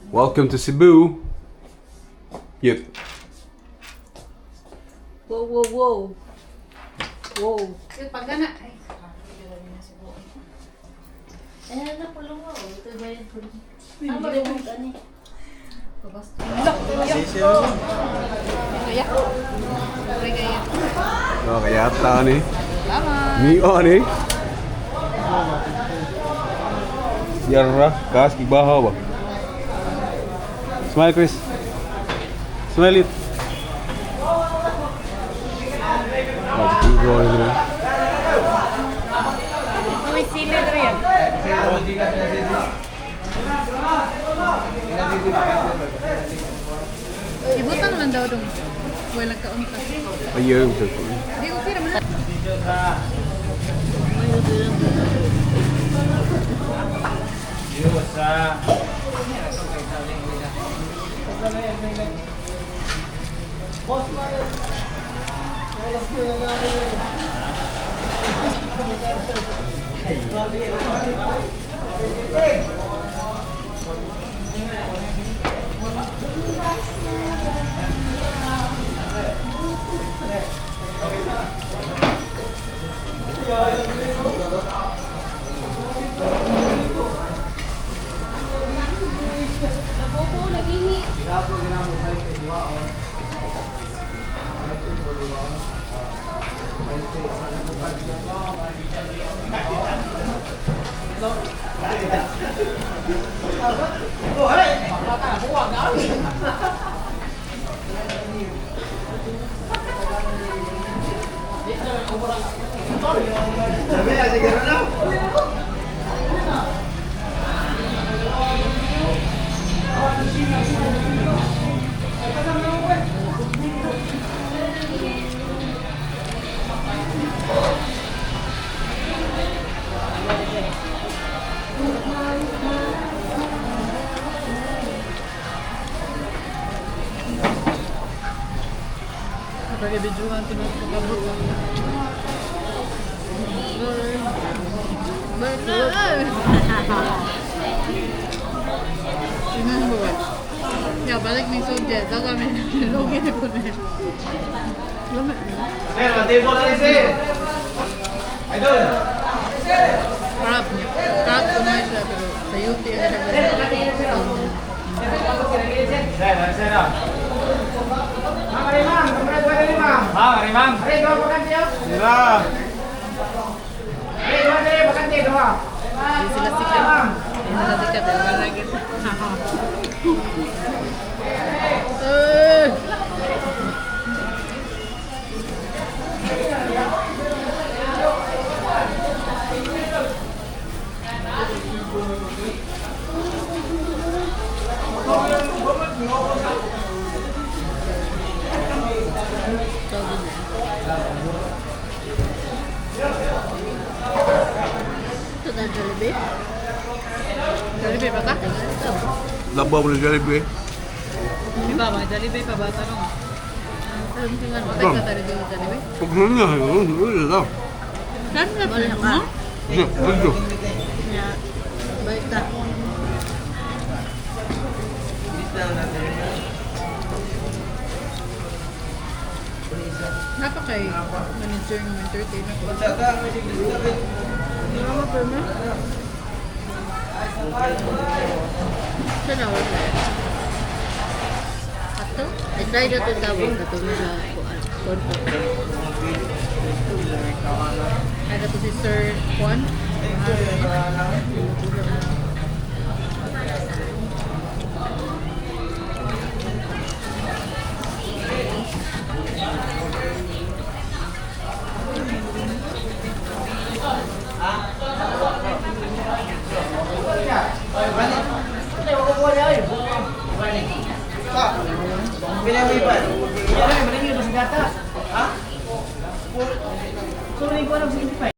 Welcome to Cebu. Yep. Whoa. Whoa. Pag gana, ay. Eh, na pulong mo. Ito ba yung pulong? Ah, marunong ka ni. Kaya. Aray kaya. Oh, kaya ta ni. Salamat. Mi ni. Yarra, gas gibahaw ba. Smile, Chris. Smile it. Mag-igo ni. May sili diri yan. Ibutan man daw dong. Wala ka unta. Ayun. Di ko kira man. Pag-ibidyuhan ko ng pagkabot. Tingnan mo ba? Ya, balik ni Sonia. Daw kami. Logi ni po na. Lami. Sir, matibol na rin, sir. Idol. Crab niya. Crab ko na siya pero sa UT ang siya. Sir, ano, sir, ah? Ma'am, ari, ma'am. Sira. Hindi sila sikat. Hindi sila sikat. Wala kita. Eh! Ito na Jollibee? Jollibee pa ka? Labaw mo Jollibee. Di ba? Mga Jollibee pa ba? Tanong. Ang tingnan mo. Patay ka tayo dito Jollibee? Pag niya, yun, yun, yun. Saan ka Wala ka. Medyo. Ya. Balik ta. Napa kay manager ng entertainment. Saan na wala? Ato? I try na ito tawag. Ato na sa kuan. Konto. Ay, to si Sir Juan. Ha?